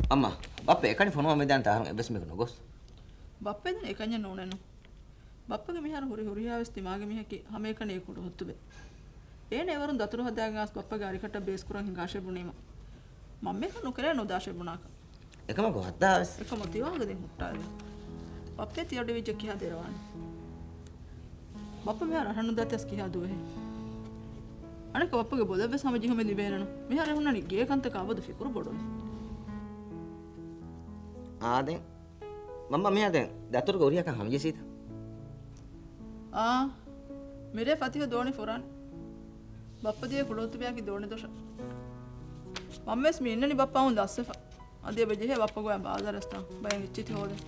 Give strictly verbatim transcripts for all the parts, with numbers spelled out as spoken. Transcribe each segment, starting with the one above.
އައްމާ، ބައްޕަ އެކަނި ފޮނުވާ މިދާން ތާހަރުން އެއްވެސް މީހަކު ނުގޮސް. ބައްޕަ އެދެނީ އެކަންޏެއް ނޫނެއްނު. ބައްޕަގެ މިހާރު ހުރި ހުރިހާވެސް ދިމާގެ މީހަކީ ހަމައެކަނި އެ ކުޑަހުއްތުބެ. އޭނަ އެވަރުން ދަތުރު ހަދާގެން އައިސް ބައްޕަގެ އަރިކަށަށް ބޭސްކުރަން ހިނގާށޭ ބުނީމަ. މަންމައަކަށް ނުކެރޭ ނުދާށޭ ބުނާކަށް. އެކަމަކު ހައްދާވެސް. އެކަމަކު ތިވާގަދައިން ހުއްޓާލި. ބައްޕަ ތިއަޑު ވިއްޖެ ކިހާ ދެރަވާނެ. ބައްޕަ މިހާރު އަހަންނު ދާތި އަސް ކިހާ ދުވަހެއް. އަނެއްކާ ބައްޕަގެ ބޮލަށްވެސް ހަމަޖެހުމެއް ލިބޭނެނު. މިހާރު ހުންނަނީ ގޭ ކަންތަކާ އަބަދު ފިކުރު ބޮޑުވެ. އާދެން. މަންމަ މިހާ ދެން ދަތުރުގެ އުރިއަކަށް ހަމަޖެއްސީތަ؟ އާ، މިރޭ ފަތިހު ދޯނި ފުރާނެ. ބައްޕަ ދިޔަ ކުޑަހުއްތުބެއަކީ ދޯނި ދޮށަށް. މަންމަވެސް މި އިންނަނީ ބައްޕަ އައުން ލަސްވެފަ. އަދި އެބަ ޖެހޭ ބައްޕަ ގޮޔަށް ބާޒާރަށް އައިސްތާ ބައެއް އެއްޗިތި ހޯދަން.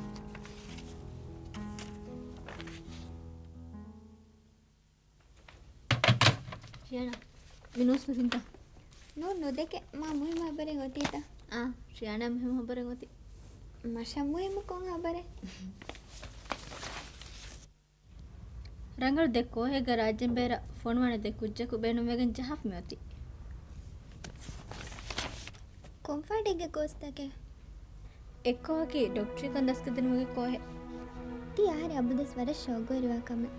ޝިޔާނާ، މި ނޫސް ފެށިންތަ؟ ނޫން ނުދެކެ، މާ މުހިއްމު ހަބަރެއް އޮތީތަ؟ އާ، ޝިޔާނާ މުހިއްމު ހަބަރެއް އޮތީ. މަށަށް މުހިއްމު ކޮން ހަބަރެއް؟ ރަނގަޅު ދެ ކޯހެއްގަ ރާއްޖޭން ބޭރަށް ފޮނުވާނެ ދެ ކުއްޖަކު ބޭނުންވެގެން ޖަހާފަ މިއޮތީ. ކޮންފާޑެއްގެ ކޯސްތަކެއް؟ އެއްކޯހަކީ ޑޮކްޓަރީކަން ދަސްކޮށްދިނުމުގެ ކޯހެއް. ތީ އަހަރެން އަބަދުވެސް ވަރަށް ޝައުގުވެރިވާ ކަމެއް.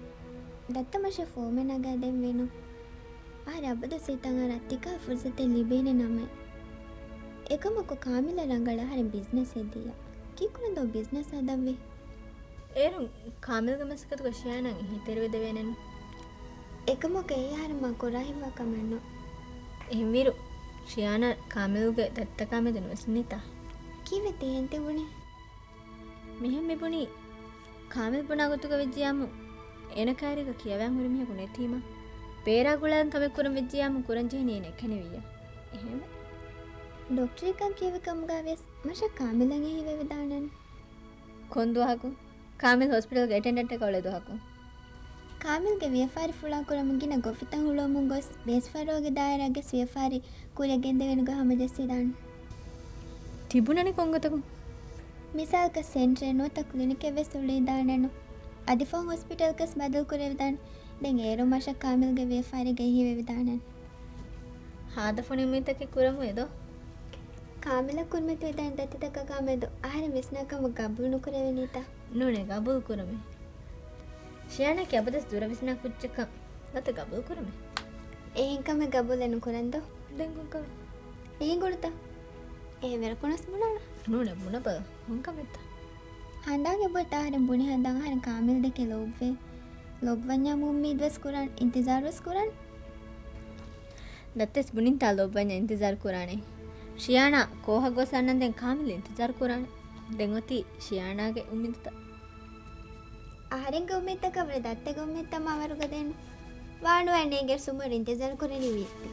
ދައްތަ މަށަށް ފޯމެއް ނަގާދެންވީނު. އަހަރެން އަބަދުވެސް ހިތަށް އަރާ ތިކާ ފުރުސަތެއް ލިބޭނެ ނަމެއް. އެކަމަކު ކާމިލަށް ރަނގަޅަށް އަހަރެން ބިޒްނަސް ހެދިއްޔާ. ކީއްކުރަން ދޯ ބިޒްނަސް ހަދަންވީ؟ އޭރުން ކާމިލްގެ މަސައްކަތުގަ ޝިޔާނާ އެހީތެރިވެދެވޭނެނު. އެކަމަކު އެއީ އަހަރެން މާ ކުރާ ހިތްވާ ކަމެއްނު. އެހެންވީރު، ޝިޔާނާ ކާމިލްގެ ދައްތަކާ މެދު ނުވިސްނިތާ؟ ކީއްވެ ތިހެން ތިބުނީ؟ މިހެން މިބުނީ، ކާމިލް ބުނާ ގޮތުގަ ވެއްޖިޔާމު، އޭނަ ކާރީގަ ކިޔަވާން ހުރި މީހަކު ނެތީމަ، ބޭރާ ގުޅާލަން ކަމެއް ކުރަން ވެއްޖިޔާމު، ކުރަން ޖެހެނީ އޭނަ އެކަނިވިއްޔާ. އެހެންވެ. ޑޮކްޓަރީކަން ކިޔެވި ކަމުގަ ވިޔަސް، މަށަށް ކާމިލަށް އެހީވެވިދާނެން. ކޮން ދުވަހަކު؟ ކާމިލް ހޮސްޕިޓަލްގެ އެޓެންޑެންޓަކަށް އުޅޭ ދުވަހަކު. ކާމިލްގެ ވިޔަފާރި ފުޅާކުރަމުން ގިނަ ގޮފިތައް ހުޅުވަމުން ގޮސް، ބޭސްފަރުވާގެ ދާއިރާގެ ވިޔަފާރި ކުރިއަށް ގެންދެވޭނެ ގޮތް ހަމަޖެއްސިދާނެ. ތިބުނަނީ ކޮންގޮތަކުން؟ މިސާލަކަށް ސެންޓަރެއް ނުވަތަ ކްލިނިކެއް ވެސް އުޅިދާނެނު. އަދި ފަހުން ހޮސްޕިޓަލްގަސް ބަދަލު ކުރެވިދާނެ. ދެން އޭރު މަށަށް ކާމިލްގެ ވިޔަފާރީގައި ހީވެވިދާނެ. ހާދަ ފޮނި އުއްމީދުތަކެއް ކުރަމު އެދޯ؟ ކާމިލަށް ކުރިމަތި ވެދާނެ ދަތިތަކަކާ މެދު އަހަރެން ވިސްނާ ކަމަށް ގަބޫލު ނުކުރެވެނީތަ؟ ނޫނޭ، ގަބޫލު ކުރަމޭ. ޝިޔާނާ ކި އަބަދަސް ދުރަށް ވިސްނާ ކުއްޖަކަށް ނުވަތަ ގަބޫލު ކުރަމޭ. އެހެން ކަމެއް ގަބޫލެއް ނުކުރަން ދޯ؟ ދެން ކޮން ކަމެއް؟ އެހިނގުޅުތަ؟ އެހެން ވެރަކުނަސް ބުނާނަ. ނޫނޭ، ބުނަބަލަ. ކޮން ކަމެއްތަ؟ ހަނދާން އެބައޮތް އަހަރެން ބުނި ހަނދާން އަހަރެން ކާމިލް ދެކެ ލޯބިވޭ. ލޯބިވަންޏާމު އުއްމީދުވެސް ކުރާނެ، އިންތިޒާރުވެސް ކުރާނެ. ދައްތަސް ބުނިންތާ ލޯބިވަންޏާ އިންތިޒާރު ކުރާނެ. ޝިޔާނާ ކޯހަށް ގޮސް އަންނަން ދެން ކާމިލް އިންތިޒާރު ކުރާނެ. ދެން އޮތީ ޝިޔާނާގެ އުއްމީދުތައް. އަހަރެންގެ އުއްމީދުތަކާ ވުރެ ދައްތަގެ އުއްމީދުތައް މާ ވަރުގަދައެއްނު. ވާނުވާ ނޭނގޭ ސުމަރު އިންތިޒާރު ކުރަނީ ވީއްތި.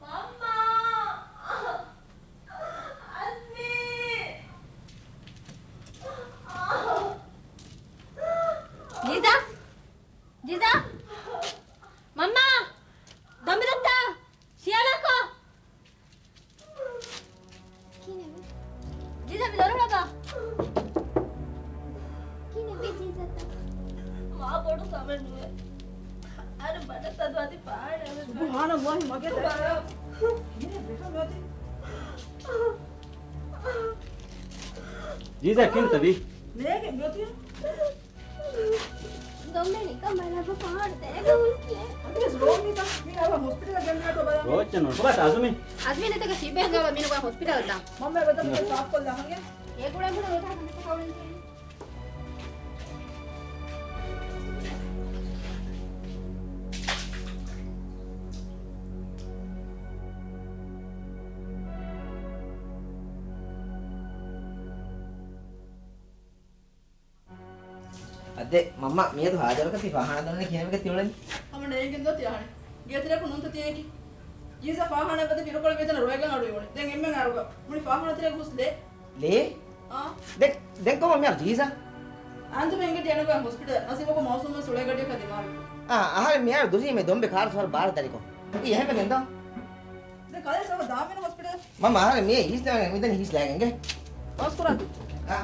މަންމާ! އަޒްމީ! ޖީޒާ! ޖީޒާ! މަންމާ! ދޮނބި ދައްތަ! ޝިޔާނާކޯ؟ ކިހިނެއްވީ؟ ޖީޒާ މި ދޮރު ހުޅަބާ. ކިހިނެއްވީ ޖީޒާތަ؟ މާ ބޮޑު ކަމެއް ނުވޭ. އަރަ ބަޑަށް ތަދު އަދި ޕާޑެއް. ސުބުހާނައްލާހި މަގޭ ދައި. ޖީޒާ ކިހިނެއްތަ ވީ؟ ނޭގެ މިއޮތީ. ދޮންބެ ނިކަން ބަލާބަ ފާޑު ދޭގަ ހުސްލެ. އަދިވެސް ރޯ މީތަ؟ މީ އަވަ ހޮސްޕިޓަލަށް ގެންދާތޯ ބަލާ. ރޯއްޗެއް ނޫން. ކޮބާ އަޒުމީ؟ އަޒުމީ ނެތަކަށް ޝިބޭ ހަނގާބަ މީނުގަ ހޮސްޕިޓަލަށް ދާ. މަންމަ ގޮތަށް މި ސާފް ކޮށްލާ ހަނގެ. އެ ގުޅަން ގުޅަން އޮތާ ކަމެއް ކައުޅެން ޖެހޭ. އަދެ މަންމާ މިއަދު ހާދަރުކަތި ފާޚާނާ ދަންނަ ކިހިނެއްގަ ތިއުޅެނީ؟ ހަމަ ނޭނގެން ދޯ ތިއަހަނީ. ގޭތެރެއަކު ނޫންތަ ތިޔައީކީ؟ ޖީޒާ ފާޚާނާ އެބަދޭ ފިރުކޮޅު މިތަނަށް ރޮއެގަން އަޑުއިވުނީ. ދެން އެންމެން އަރުގަ މުޅި ފާޚާނާ ތެރޭގަ ހުސް ލޭ. ލޭ؟ އާ. ދެ-، ދެން ކޮބާ މިހާރު ޖީޒާ؟ އަންތު މެންގެ އެނުގަ ހޮސްޕިޓަލް ނަސީބަކު މައުސޫމް ސުޅޭގަޑިއަކަށް ދިމާވި. އާ، އަހަރެން މިހާރު ދުށީ މި ދޮންބެ ކާރު ސުވާރު ބާރަށް ދަރިކޮށް. އެ އެހެންވެގެން ދޯ. ދެ ކަލޭ ސަބަ ދާމިނަ ހޮސްޕިޓަލް. މަންމާ އަހަރެން މިއޭ ހީސް ލާގެން މިދަނީ ހީސް ލާގެން ގެ. ބާސް ކުރާ. އާ.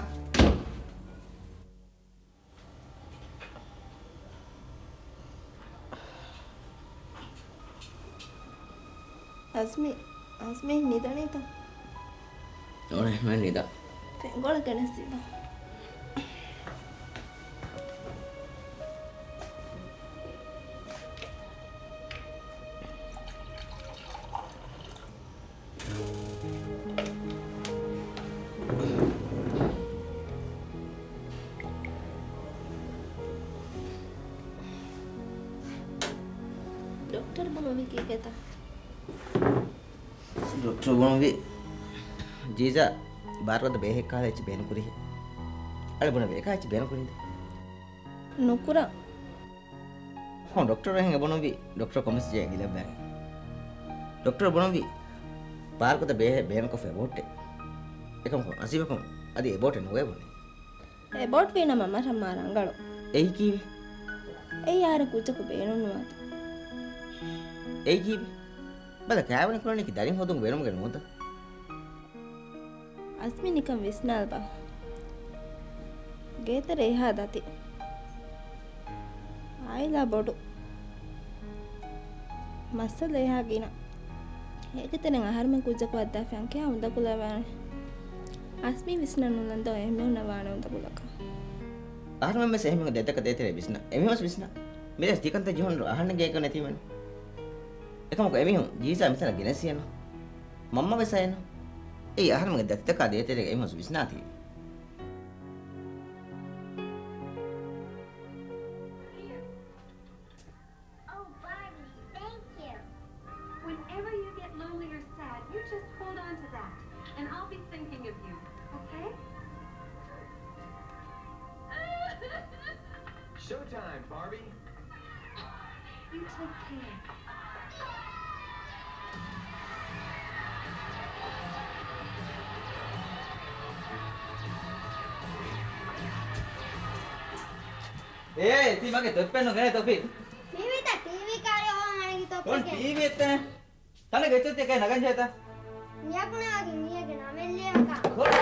އަޒްމީ، އަޒްމީ ނިދަނީތަ؟ އޮނެ، މެން ނިދާ. ފެންގޮޅަށް ގެނެސްދީތަ؟ ޑޮކްޓަރ ބުނުއްވި ކީކޭތަ؟ ޑޮކްޓަރ ބުނުއްވި ޖީޒާ ބާރުގަދަ ބޭހެއް ކަހަލަ އެއްޗެއް ބޭނުންކުރިހެއް. އަޅެ ބުނެވޭ އެކާ އެއްޗެއް ބޭނުންކުރިންދެ. ނުކުރާ. ހޯ، ޑޮކްޓަރު އެހެން އެބުނުއްވި ޑޮކްޓަރ ކޮމިސް ޖޭ ގިލައްވާނެ. ޑޮކްޓަރު ބުނުއްވި ބާރުގަދަ ބޭހެއް ބޭނުންކޮށްފަ އެބޯޓެއް. އެކަމަކު ނަސީބަކުން އަދި އެބޯޓެއް ނުވޭ ބުނެ. އެބޯޓް ވީނަމަ މަށަށް މާ ރަނގަޅު. އެއީ ކީއްވެ؟ އެއީ އަހަރެން ކުއްޖަކު ބޭނުން ނުވާތަ؟ އެއީ ކީއްވެ؟ ބަލަ ކާވެނި ކުރަނީކީ ދަރިން ހޯދުމުގެ ބޭނުމުގަ ނޫންތަ؟ އަޒްމީ ނިކަން ވިސްނާލަބަ. ގޭތެރެ އެހާ ދަތި. އާއިލާ ބޮޑު. މައްސަލަ އެހާ ގިނަ. އޭގެ ތެރެއިން އަހަރުމެން ކުއްޖަކު އައްދާފަ ކިހާ އުނދަގުލެއް ވާނެ؟ އަޒްމީ ވިސްނަން ނުލަންދޯ އެހެންމީހުންނަށް ވާނެ އުނދަގުލަކަށް. އަހަރުމެން ވެސް އެހެންމީހުންގެ ދަތިތަކާ ދޭތެރޭ ވިސްނާ. އެމީހުން ވެސް ވިސްނާ. މިރޭސް ތިކަންތައް ޖެހުނު އަހަންނެއްގެ އެކަން ނެތީމެން. އެކަމަކު އެމީހުން ޖީސާ މިތަނަށް ގެނެސް އިޔަނަ. މަންމަ ވެސް އައެނަ. އެއީ އަހަރުމެންގެ ދަތިތަކާ ދޭތެރޭގަ އެމީހުން ވިސްނާތީ. Oh, Barbie, thank you. Whenever you get lonely or sad, you just hold on to that, and I'll be thinking of you, okay? Showtime, Barbie. You take care. އޭ، ތީ މަގޭ ތޮއްޕެއް ނުގެނޭ ތޮފީ. މީ މިތާ ޓީވީ ކާރި ހޯ މަނިގި ތޮއްޕެކޭ. ކޮން ޓީވީ އެއްތަ؟ ތަނަ ގެއްޗެއް ތިކައި ނަގަން ޖެހޭތަ؟ މިޔަކުނާގެ މީހެއްގެ ނަމެއް ލިޔަކާ. ކޮން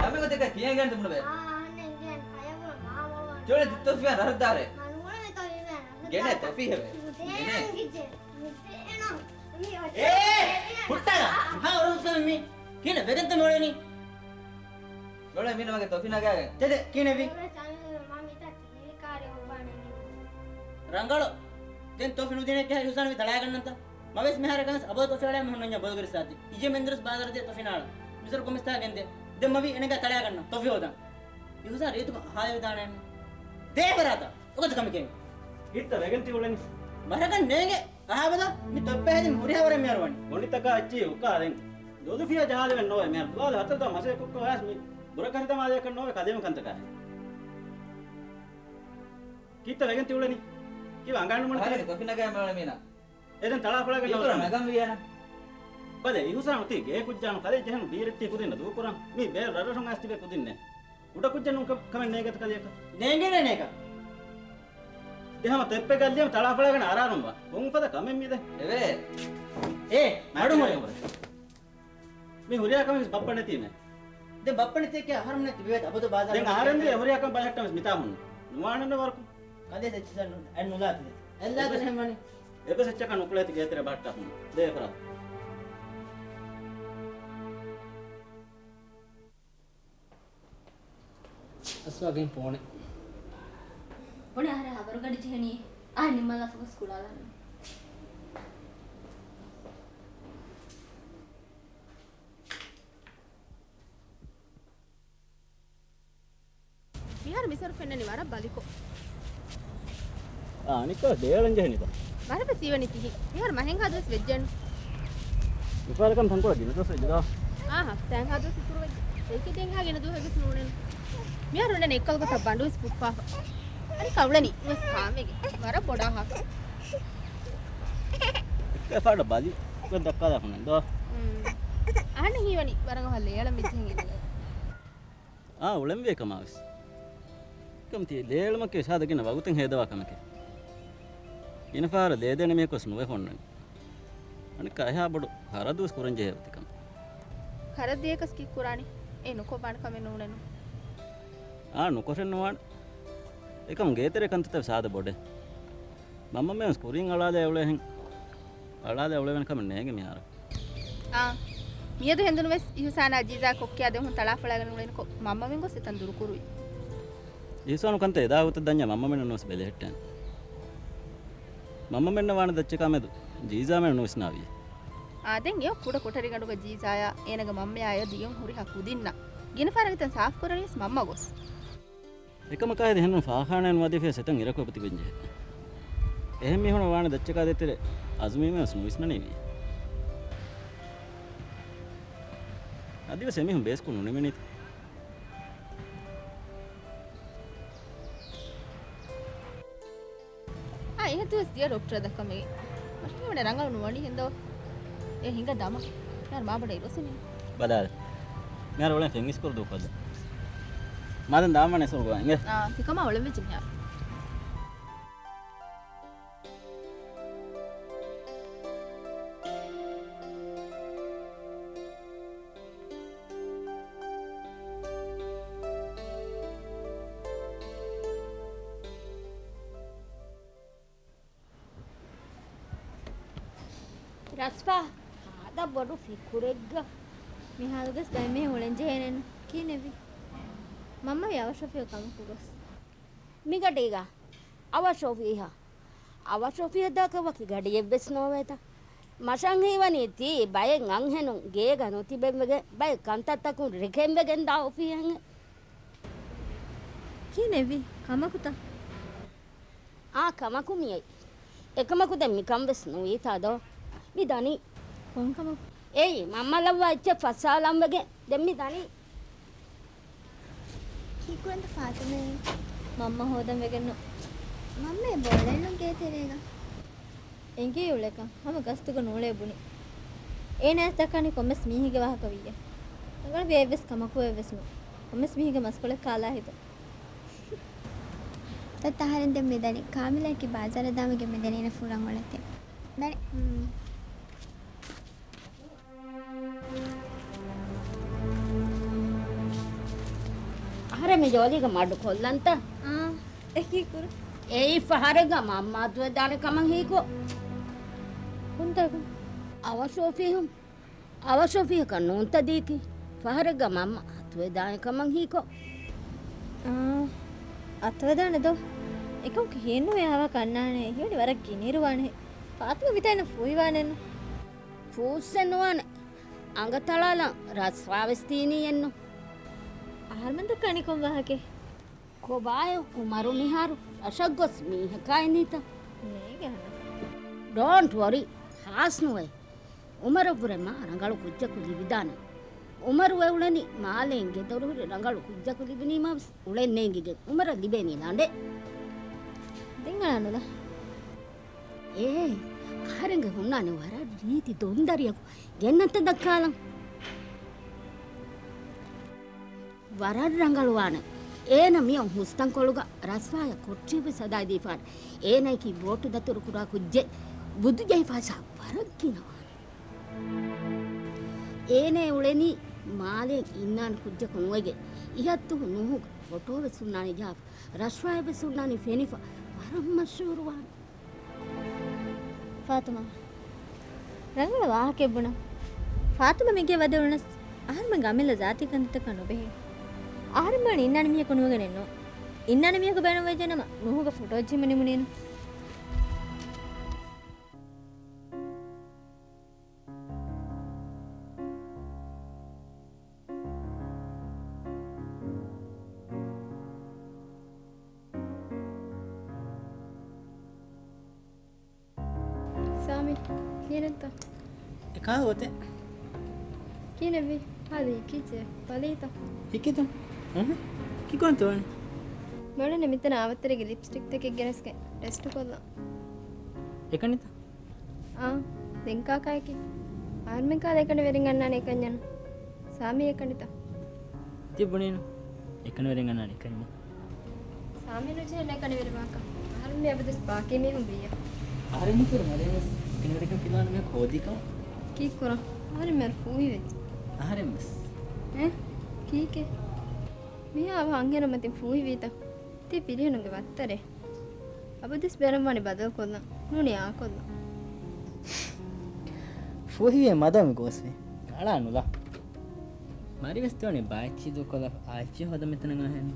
ނަމެއް ތިކައި ކިޔަން ގެން ތުމުނު ބޭ. އާ، އަންނަ އިނގޭން ކަޔަބުރ މާ ވަވާން. ޖޯޑެ ތޮފީ ރަހައްދާރެ. މަނުވަޅު މި ތޮފީ މޭ ރަހައްދާ. ގެނޭ ތޮފީ ހެވެ. ގެނޭ. ގެނޭ. މި އޮތީ ހުއްޓާ. ހާ އޮރުސަ މި. ކިނަ ވެގެންތަ މޮޅެނީ؟ މޮޅެ މީނަ މަގޭ ތޮފީ ނަގާގެން. ތެދެ ކިނެވި. ރަނގަޅު. ދެން ތޮފި ނުދިނެއްގެ ހިސާބުން މި ތަޅާގަންނަންތަ؟ މަވެސް މިހާރަކަށް އަބަދު ތޮފި އަޅާ މި ހުންނަންޏާ ބޮލުގެ ރިސާތި. އިޖެ މެންދުރުސް ބާޒާރު ދޭ ތޮފި ނާޅަ. މިސަރު ކޮމިސްތާ ގެންދޭ. ދެން މަވި އެނެގާ ތަޅާގަންނަ. ތޮފި ހޯދަން. އިހުސާން ރީތިކޮށް ހާލެވިދާނެ. ދޭ ފަރާތަށް. އޮކޮތަ ކަމެކޭ. ހިތްތަ ވެގެން ތި އުޅެނީ. ވަރަކަށް ނޭނގެ. އަހާބަލަ މި ތޮއްޕެ ހެދިން ހުރިހާ ވަރެއް މިހާރު ވަނީ. ގޮނޑިތަކާ އެއްޗިހި އުކާލެން. ލުލުފިޔާ ޖަހާލެވެން ނޯވެ މިހާރު. ދުވާލު ހަތަރު ދަ މަސައްކަތްކޮށް ވާސް މި ބުރަކަށި ދަމާލެއަކަށް ނޯވެ ކަލޭމެ ކަންތަކާ. ކީއްތަ ވެގެން ތި އުޅެނީ؟ ކީއްވެ އަނގާނުމަން އަހަރެން ތޮފި ނަގާ މިއުޅެ މީނަ. އެދެން ތަޅާފަޅާގެން އިތުރަށް ނަގަން ވިޔަނަ. ބަލެ، އިހުސާނު ތީ ގޭ ކުއްޖާނު ކަލޭ ޖެހެނު ބީރެއްޓި ކުދިންނަ ދޫކުރަން. މީ ބޭރު ރަށްރަށުން އައިސް ތިބޭ ކުދިންނެއް. ކުޑަ ކުއްޖެއް ނޫން ކަ-، ކަމެއް ނޭގޭތަ ކަލޭކަ؟ ނޭނގޭނެ ނޭކަ. ދެ ހަމަ ތޮއްޕެއް ގައްލިއަމަ ތަޅާފަޅާގަން އަރާރުން ވާ. ކޮން އުފަދަ ކަމެއް މީދެ؟ އެވޭ. އޭ، މަޑު މަޑު މަޑު. މި ހުރިހާ ކަމެއް ބައްޕަ ނެތީމެ. ދެން ބައްޕަ ނެތިއެކޭ އަހަރުމެން ނެތި ބޭތަ އަބަދު ބާޒާރު ދެން އަހަރެން ދިޔަ ހުރިހާ ކަމެއް ބަލަހައްޓަމެސް މިތާ ހުންނަ. ނުވާނެން ވަރަކު. ކަލޭ ސެއްޗިސަން އެއް ނުލާތި. އެއްލާތި އެއްވެސް ހެމަނި. އެއްވެސް އެއްޗަކަށް ނުކުޅޭތި ގޭތެރެ ބަހައްޓާ ހުން. ދޭ ފަރާތު. އަސްވާގެން ފޯނެއް. ބުނެ އަހަރެން ހަބަރުގަޑި ޖެހެނީ. އަހަރެން ނިންމާލާފަ ގޮސް ކުޅާލާނަން. މިހާރު މިސަރު ފެންނަނީ ވަރަށް ބަލިކޮށް. އާ، އަނެއްކާ ދޭއަޅަން ޖެހެނީތަ؟ ވަރަށްވެސް ހީވަނީ ތިހި. މިހާރު މަހެއްހާ ދުވަސް ވެއްޖެނު. މިފަހަރަކަށް ތަންކޮޅެއް ގިނަ ދުވަސް ވެއްޖެތަ؟ އާހާ، ތަންހާ ދުވަސް އިތުރު ވެއްޖެ. އެކި ދެންހާ ގިނަ ދުވަހެއްވެސް ނޫނެނު. މިހާރު އުނދަން އެއްކަލުގަ ތައް ބަނޑުވެސް ފުއްޕާފަ. އަނެއްކާ އުޅެނީ ވެސް ކާމެގެ. ވަރަށް ބޮޑާ ހާކަ. އެއްކަ ފާޑަ ބަލި. ވެސް ދައްކާލާފަ ނެތް ދޯ. އުން. އަހަންނަށް ހީވަނީ ވަރަށް އަހަ ލޭޅަ މިޖެހެން އިނގޭ. އާ، އުޅެންވީ ކަމާ ވެސް. ކަމް ތި ލޭޅުމަކީ ޝާދަ ގިނަ ވަގުތެއް ހޭދަވާ ކަމެކޭ. ގިނަ ފަހަރަށް ލޭދޭނެ މީހަކު ވެސް ނުވެ ހޮންނަނީ. އަނެއްކާ އެހާ ބޮޑު ހަރަދު ވެސް ކުރަން ޖެހޭ އޮތި ކަމެއް. ހަރަދު ދިޔަކަސް ކީއްކުރާނީ؟ އެ ނުކޮށްވާނެ ކަމެއް ނޫނެއްނު. އާ، ނުކޮށެއް ނުވާނެ. އެކަމު ގޭތެރޭ ކަންތައްތައް ވެސް ހާދަ ބޮޑޭ. މަންމަމެން ވެސް ކުރިން އަޅާލާ އުޅޭހެން. އަޅާލާ އުޅެވޭނެ ކަމެއް ނޭނގެ މިހާރު. އާ، މިއަދު ހެނދުނު ވެސް އިހުސާނާ ޖީޒާ ކޮއްކިއާ ދެމުން ތަޅާފޮޅާގެން އުޅެނިކޮށް، މަންމަމެން ގޮސް އެތަން ދުރުކުރުވި. އިހުސާނު ކަންތައް އެދާ ގޮތަށް ދަންޏާ މަންމަމެންނަށް ނުވެސް ބެލެހެއްޓޭނެ. މަންމަމެންނަށް ވާނެ ދައްޗަކާ މެދު ޖީޒާމެން ނުވިސްނާވި. އާ، ދެން އެ ކުޑަ ކޮޓަރިގަނޑުގަ ޖީޒާޔާ އޭނަގެ މަންމަޔާ އެ ދިޔުން ހުރިހާ ކުދިންނަށް ގިނަ ފަހަރަށް އެތަން ސާފުކުރަނީސް މަންމަ ގޮސް. އެކަމަކާ ހެދި ހެންނުން ފާޚާނާއިން ވަދެފިޔަސް އެތަން އިރަކޮށް ތިބެންޖެހޭ. އެހެން މީހުނަށް ވާނެ ދައްޗަކާ ދޭތެރޭ އަޒުމީމެން ވެސް ނުވިސްނަނީވީ. އަދިވެސް އެމީހުން ބޭސްކޮށް ނުނިމެނީތަ؟ އާ، އެހެން ތިވެސް ދިޔަ ޑޮކްޓަރަށް ދައްކަމެގެ. މަށަކީވަނެ ރަނގަޅު ނުވަނީ ހެންދޯ؟ އެ ހިނގަ ދަމަ. މިހާރު މާބޮޑަށް އިރުއޮސިނީ. ބަލާލަ. މިހާރު އުޅެން ފެން އިސްކުރު ދޫކޮށްލަ. މާދަން ދާމަނެ ސުރުގުވާ އިނގޭ. އާ، ތިކަމާ އުޅެންވެއްޖެ މިހާރު. ރަސްފާ، ހާދަ ބޮޑު ފިކުރެއްގަ. މިހާލުގަސް ބައެއް މީހުން އުޅެން ޖެހޭނެއްނު. ކީނެވި؟ މަންމަ ވި އަވަށް ޝޮފީ ކަމަކު ގޮސް. މިގަޑީގަ އަވަށް ޝޮފީހާ. އަވަށް ޝޮފީހަށް ދާކަށް ވަކި ގަޑިއެއްވެސް ނޯވޭތަ؟ މަށަށް ހީވަނީ ތީ ބައެއް އަންހެނުން ގޭގަ ނުތިބެންވެގެން ބައެއް ކަންތައްތަކުން ރެކެންވެގެން ދާ އޮފީހެއްހެން. ކީނެވި؟ ކަމަކުތަ؟ އާ، ކަމަކު މިއައީ. އެކަމަކު ދެން މިކަން ވެސް ނުވީތާ ދޯ؟ މި ދަނީ. ކޮން ކަމަކު؟ އެއީ، މަންމަ ލައްވާ އެއްޗެއް ފައްސާލަން ވެގެން ދެން މި ދަނީ. ކީއްކުރަންތަ ފާތުމައޭ؟ މަންމަ ހޯދަން ވެގެންނު. މަންމައޭ ބޯޅައެއްނު ގޭތެރޭގަ. އެނގޭ އުޅޭކަން ހަމަ ގަސްތުގަ ނޫޅޭ ބުނި. އޭނާއަށް ދައްކާނީ ކޮންމެސް މީހެއްގެ ވާހަކަ ވިއްޔަ. ރަނގަޅު ވިޔަ އެއްވެސް ކަމަކު އެއްވެސް ނޫން. ކޮންމެސް މީހެއްގެ މަސްކޮޅެއް ކާލާ ހިތުން. ތައް އަހަރެން ދެން މިދަނީ. ކާމިލާއަކީ ބާޒާރަށް ދާމެގެ މިދަނީ އޭނަ ފުރަން އުޅެތި. ދަނީ. އަހަރެން މި ޖޯލީގަ މަޑު ކޮށްލަންތަ؟ އާ، އެކީ ކުރު. އެއީ ފަހަރެއްގަ މަންމަ އަތުވެދާނެ ކަމަށް ހީކޮށް. ކޮންތާކު؟ އަވަށް ޝޮފީހުން. އަވަށް ޝޮފީހަކަށް ނޫންތަ ދީކީ؟ ފަހަރެއްގަ މަންމަ އަތުވެދާނެ ކަމަށް ހީކޮށް. އާ، އަތުވެދާނެ ދޯ؟ އެކަމަކު ހީނުވެ އާވާ ކަންނާނެ ހިވަނި ވަރަށް ގިނައިރުވާނެ. ފާތުމަ މިތާ އިންނަ ފޫހިވާނެއްނު. ފޫއްސެއް ނުވާނެ. އަނގަ ތަޅާލަން ރަސްފާވެސް ތީނީއެއްނު. އަހަރުމެން ދައްކާނީ ކޮން ވާހަކައެއް؟ ކޮބާއޭ އުމަރު މިހާރު ރަށަށް ގޮސް މީހަކާ އިނީތަ؟ ނޭނގެ ހަނަފަ. ޑޯންޓް ވޮރީ، ހާސް ނުވޭ. އުމަރަށްވުރެ މާ ރަނގަޅު ކުއްޖަކު ލިބިދާނެ. އުމަރު އެ އުޅެނީ މާލޭން ގެދޮރު ހުރި ރަނގަޅު ކުއްޖަކު ލިބިނީމާ ވެސް އުޅެން ނޭނގިގެން. އުމަރަށް ލިބޭނީ ލަނޑެއް. ދެން އަޅާނުލާ. އޭ، އަހަރެންގެ ހުންނާނެ ވަރަށް ރީތި ދޮންދަރިޔަކު. ގެންނަންތަ ދައްކާލަން. ވަރަށް ރަނގަޅުވާނެ. އޭނަ މިއޮން ހުސްތަންކޮޅުގަ ރަސްފާޔަށް ކޮޓަރިއެއްވެސް ހަދާދީފާނެ. އޭނައަކީ ބޯޓު ދަތުރުކުރާ ކުއްޖެއް. ބުދުޖަހިފާސާ ވަރަށް ގިނަވާނެ. އޭނަ އުޅެނީ މާލޭން އިންނާނެ ކުއްޖަކު ނުވެގެން. އިހަށްދުހު ނޫހުގަ ފޮޓޯވެސް ހުންނާނެ ޖަހާފަ. ރަސްފާޔަށްވެސް ހުންނާނީ ފެނިފަ. ވަރަށް މަޝްހޫރުވާނެ. ފާތުމާ، ރަނގަޅަށް ވާހަކައެއް ބުނަން. ފާތުމާ މިގޭ ވަދެ އުޅުނަސް އަހަރުމެންގެ އަމިއްލަ ޒާތީ ކަންތައްތަކާ ނުބެހޭ. އަހަރެން ބުނަނީ އިންނާނެ މީހަކު ނުވެގެނެއްނު. އިންނާނެ މީހަކު ބޭނުންވެއްޖެނަމަ ނޫހުގަ ފޮޓޯ ޖެހިމަ ނިމުނީނު. ސާމި، ކިހިނެއްތަ؟ އެކާ ގޮތެއް. ކިހިނެއްވީ؟ ހާދަ ހިކިއްޖެ ބަލީތަ؟ ހިކިތަ؟ އުނހު. ކިކުންތޯ ވަނީ؟ މޮޅެން މިތަނަށް އާވައްތަރޭގެ ލިޕްސްޓިކްތަކެއް ގެނެސްގެން ޓެސްޓު ކޮށްލަން. އެކަނިތަ؟ އާ، ދެން ކާކާއެކޭ؟ އަހަރުމެން ކާލަ އެކަނިވެރިން އަންނާނެ އެކަންޏަން. ސާމީ އެކަނިތަ؟ ތި ބުނީނު އެކަނިވެރިން އަންނާނެ އެކަންޏެއް. ސާމީ ނުޖެހޭނެ އެކަނިވެރި ވާކަށް. އަހަރެން މި އަބަދުވެސް ބާކީ މީހުން ވިއްޔަ. އަހަރެން ކުރި މަރޭ ވެސް އެކަނިވެރިކަން ފިލާނު މީހަކު ހޯދީކަމަށް. ކީއްކުރަން؟ އަހަރެން މިހާރު ފޫހިވެއްޖެ. އަހަރެން ވެސް. އެ؟ ކީކޭ؟ މިހާ އަވަހަށް އަންހެނުން މަތިން ފޫހިވީތަ؟ ތީ ފިރިހެނުންގެ ވައްތަރެއް. އަބަދުވެސް ބޭނުންވާނީ ބަދަލުކޮށްލަން. ނޫނީ އާކޮށްލަން. ފޫހިވޭ މަދަމި ގޯސްވީ. އަޅާ ނުލާ. މަރިވެސް ދެވަނީ ބާއެއްޗި ދޫކޮށްލާފަ އާއެއްޗި ހޯދަމިތަނަށް އަހަން.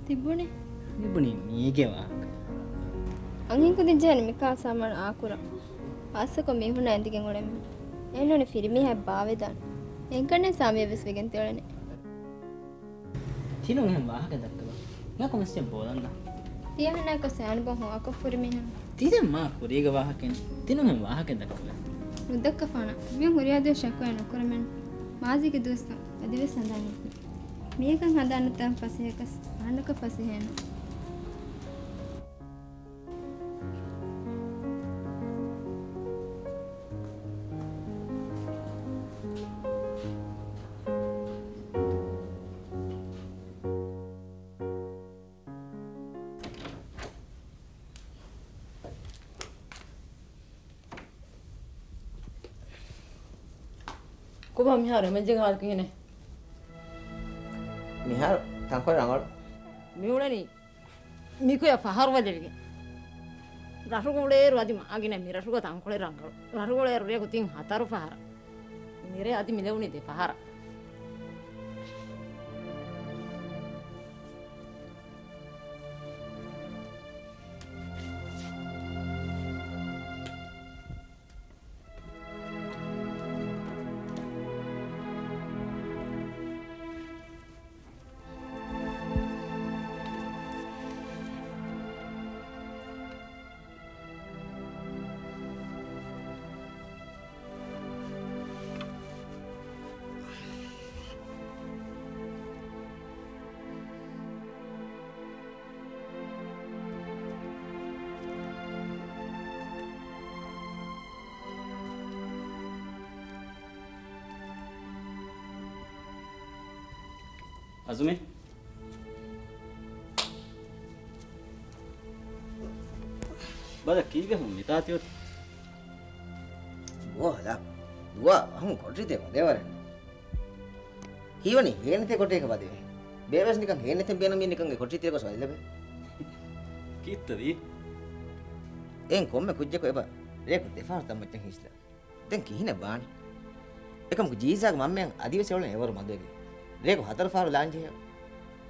ތިބުނީ؟ މިބުނީ މީގެ ވާހަކަ. އަންހެން ކުދިން ޖެހޭނެ މިކާ ސާމާނު އާކުރަން. ހާއްސަކޮށް މީހުންނާ އެނދިގެން އުޅެމުން. އެހެންނޫނީ ފިރިމީހާ ބާވެދާނެ. އެންކަންނޭ ސާމިޔާ ވެސް ވެގެން ތެޅެނީ. ތިނުން އެހެން ވާހަކަ ދައްކަވާ. ނަކު މެސެޖެއް ބޯލަންދާ. ތިޔަހަނާކޮށް ސަޔާންބޯ ހުވާކޮށް ފުރި މީހުން. ތިދެން މާ ކުރީގެ ވާހަކައިން. ތިނުން އެހެން ވާހަކަ ދައްކަވާ. ނުދައްކަފާނަ. މި ހުރިހާ ދުވަސް ޝަކުވާ ނުކުރަމެން. މާޒީގެ ދުވަސްތައް އަދިވެސް ހަނދާން ނުކުރި. މީގަން ހަނދާން ނުތާން ފަސޭހަކަސް އަހަންނަކަށް ފަސޭހައެއް ނޫން. ކޮބާ މިހާރު އެމެންޖެގެ ހާލު ކިހިނެއް؟ މިހާރު ތަންކޮޅެއް ރަނގަޅު. މިއުޅެނީ މިކުޔަށް ފަހަރު ބަދެވިގެން. ރަށުގަ އުޅޭއިރު އަދި މާގިނަ މި ރަށުގަ ތަންކޮޅެއް ރަނގަޅު. ރަށުގަ އުޅޭއިރު ރޭގަ ތިން ހަތަރު ފަހަރަށް. މިރޭ އަދި މިލެވުނީ ދެ ފަހަރަށް. އަޒުމީ. ބަލަ ކީއްވެ ހުން މިތާތި އޮތީ؟ ދުވާ ހަލާ. ދުވާ އަހުން ކޮޓަރި ތެ ވަދެވަރެއް. ހީވަނީ ހޭނެތެ ކޮޓަރިއަކަށް ވަދެވޭ. ބޭބެސް ނިކަން ހޭނެތެ ބޭނުމީ ނިކަން އެ ކޮޓަރި ތެރެ ގޮސް ވަދެލެބޭ. ކީއްތަ ވީ؟ އެހެން ކޮންމެ ކުއްޖަކު އެބަ ރޭކު ދެފަހަރު ތަންމައްޗަށް ހިސްލާ. ދެން ކިހިނެއް ވާނީ؟ އެކަމަކު ޖީޒާގެ މަންމައަށް އަދިވެސް އެއުޅެނީ އެވަރު މަދުވެގެން. ރޭގަ ހަތަރު ފަހަރު ލާންޖެހޭ.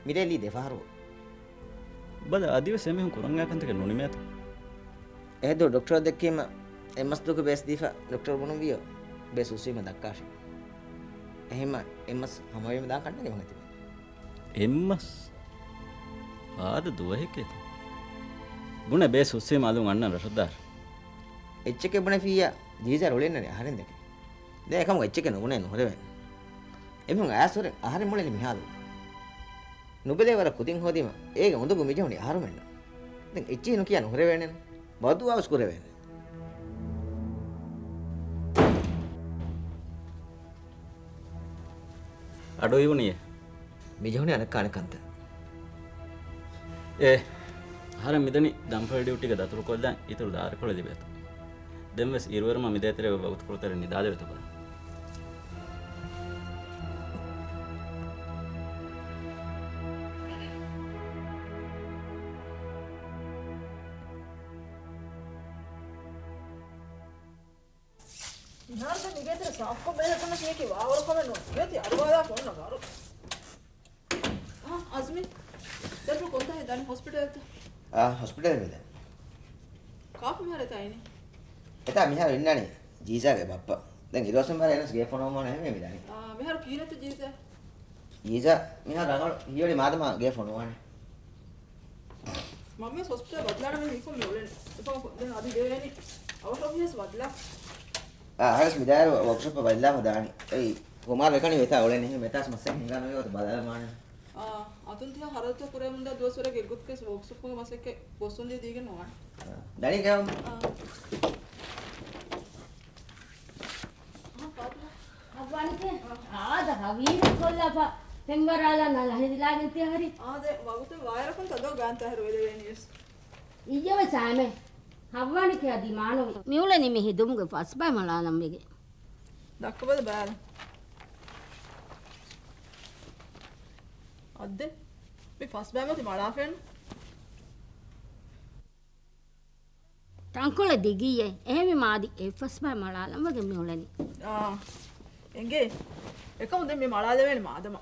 މިރޭ ލީ ދެ ފަހަރު. ބަލަ އަދިވެސް އެމީހުން ކުރަން އާ ކަންތަކެއް ނުނިމޭތަ؟ އެހެދު ޑޮކްޓަރަށް ދެއްކީމަ އެއްމަސް ދުވަހަކު ބޭސް ދީފަ ޑޮކްޓަރ ބުނުންވިޔޯ ބޭސް ހުސްވީމަ ދައްކާށޭ. އެހެންމަ އެއްމަސް ހަމަވީމަ ދާން ކަންނޭނގެ ވަން އެތިބެ. އެއްމަސް؟ އާދަ ދުވަހެކޭތަ؟ ބުނެ ބޭސް ހުސްވީމަ އަލުން އަންނަން ރަށަށްދާށޭ. އެއްޗެކޭ ބުނެފިއްޔާ ޖީޒާ ރުޅިންނަނީ އަހަރެން ދެކެ. ދެން އެކަމަކު އެއްޗެކޭ ނުބުނޭ ނުހުރެވޭނެ. އެމީހުން އައިސް ހުރެ އަހަރެން މޮޅެލި މިހާލު. ނުބެލޭ ވަރަށް ކުދިން ހޯދީމަ އޭގެ އުނދަގޫ މިޖެހުނީ އަހަރުމެންނަށް. ދެން އެއްޗިހި ނުކިޔާ ނުހުރެވޭނެ. ބައްދުޢާވެސް ކުރެވޭނެ. އަޑު އިވުނީއޭ. މިޖެހުނީ އަނެއްކާ އަނެއްކަންތައް. އޭ، އަހަރެން މިދަނީ ދަންފަޅި ޑިއުޓީގަ ދަތުރުކޮށްލަން އިތުރު ދާރިކޮޅެއް ލިބޭތޯ. ދެންވެސް އިރުއެރުމަށް މިދޭތެރޭ ވަގުތުކޮޅުތެރެ ނިދާލެވޭތޯ ބަލަ. މިހާރު މިގޭތެރެ ސާފުކޮށް ބެލެހެއްޓުނަސް މީކީ ވާވަރު ކަމެއް ނޫން. ގޭތި އަރުވާލާފަ އޮންނަ ވަރު. އާ، އަޒްމީ. ދަތުރު ކޮންތާހޭ ދާނީ ހޮސްޕިޓަލްތަ؟ އާ، ހޮސްޕިޓަލް މިދާނީ. ކާކު މިހާރު އެތާ އިނީ؟ އެތާ މިހާރު އިންނާނީ ޖީޒާގެ ބައްޕަ. ދެން އިރުއޮއްސުން މިހާރު އޭނަސް ގެ ފޮނުވަމާ އެހެންވެ މިދާނީ. އާ، މިހާރު ކިހިނެއްތަ ޖީޒާ؟ ޖީޒާ މިހާރު ރަނގަޅު ހީވަނީ މާދަމާ ގެ ފޮނުވާނެ. މަންމަ ހޮސްޕިޓަލް ބަދަލާނަމޭ މިކޮން މި އުޅެނީ. އެކަމަކު ދެން އަދި ދެވޭނީ އަވަހަށް ވިޔަސް ބަދަލާ. އާ، އަހަރެސް މިދާއިރު ވޯކްޝޮޕް ބަދަލާ ހަދާނީ. އެއީ ކުމާރު އެކަނި ވެތާ އުޅެނީ. މެތާސް މައްސަލަ ހިނގާ ނުވޭ އޮތަ ބަދަލަމާނެ. އާ، އަތުން ތިހާ ހަރަދުތައް ކުރެމުންދާ ދުވަސްވަރެއްގެ އެއްގޮތަކަސް ވޯކްޝޮޕުގެ މަސައްކަތް ބޮސްވަންދީ ދީގެން ނުވާނެ. ދަނީ ކެއުން. އާ. ހައްވާނެކޭ. އާދަ، ހަވީރު ކޮށްލާފަ ފެންވަރާލާ ނަލަ ހެދިލާގެން ތިޔަ ހަރި. އާދެ، ވަގުތެއް ވާއިރަކުން ތަދޯ ގާން ތާހިރު ވެދެވޭނީވެސް. އިއްޔެވެސް އާމެ. ހައްވާނެކޭ އަދި މާނަވި. މިއުޅެނީ މި ހެދުމުގެ ފަސްބައި މަޅާލަން ވެގެން. ދައްކަބަލަ ބާލަ. އައްދެ، މި ފަސްބައި މަތި މަޅާފައެއްނު. ތަންކޮޅެއް ދިގިއްޔޭ. އެހެންވީމާ އަދި އެއްފަސްބައި މަޅާލަން ވެގެން މިއުޅެނީ. އާ، އެނގޭ. އެކަމު ދެން މި މަޅާލެވޭނެ މާދަމާ.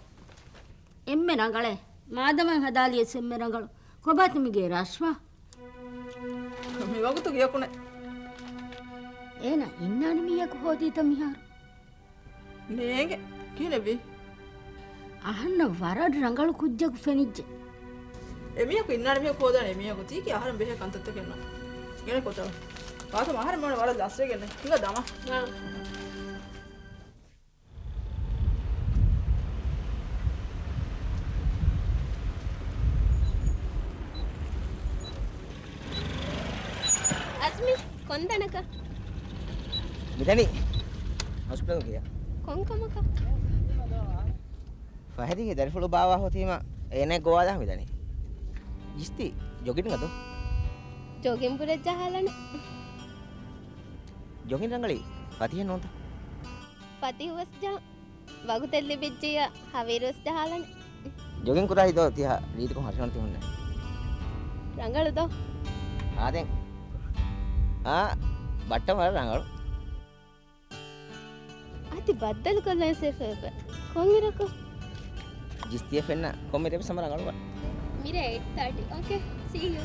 އެންމެ ރަނގަޅޭ. މާދަމާ ހަދާލިޔަސް އެންމެ ރަނގަޅު. ކޮބާތި މީގެ ރަޝްވާ؟ މި ވަގުތު ގެޔަކުނެ. އޭނަ އިންނާނެ މީހަކު ހޯދީތަ މިހާރު؟ ނޭނގެ. ކިހިނެއްވީ؟ އަހަންނަށް ވަރަށް ރަނގަޅު ކުއްޖަކު ފެނިއްޖެ. އެމީހަކު އިންނާނެ މީހަކު ހޯދާނެ އެމީހަކު. ތީކީ އަހަރެން ބެހޭ ކަންތައްތަކެއް ނޫން. ގެނެ ކޮތަޅު. ވާތަ އަހަރެން މިއުޅެނީ ވަރަށް ލަސްވެގެން. ހިނގާ ދަމާ. އަޒްމީ، ކޮން ތަނަކަށް؟ މިދަނީ ހޮސްޕިޓަލް ގެޔަށް. ކޮން ކަމަކަށް؟ ފަހެދީގެ ދަރިފުޅު ބާވާ ހޮތީމަ އޭނަ ގޮވާލާ މިދަނީ. ޖިސްތީ، ޖޮގިން އަދޯ؟ ޖޮގިން ބުރެއް ޖަހާލަނެ. ޖޮގިން ރަނގަޅީ ފަތިހެއް ނޫންތަ؟ ފަތިހުވެސް ޖަހަން. ވަގުތެއް ލިބިއްޖިއްޔާ ހަވީރުވެސް ޖަހާލަނެ. ޖޮގިން ކުރާ ހިތޯ ތިހާ ރީތިކޮށް ހަށިގަނޑު ތިހުންނެ. ރަނގަޅު ދޯ؟ އާދެން. އާ، ބައްޓަ ވަރަށް ރަނގަޅު. އަދި ބައްދަލުކޮށްލަން ސޭފް ވެބަ. ކޮންއިރަކު؟ ޖިސްތިއެ ފެންނަ ކޮންމެ ރޭވެސް ހަމަ ރަނގަޅުވާ. މިރޭ އެއިޓް ތާޓީ. އޯކޭ. ސީ ޔޫ.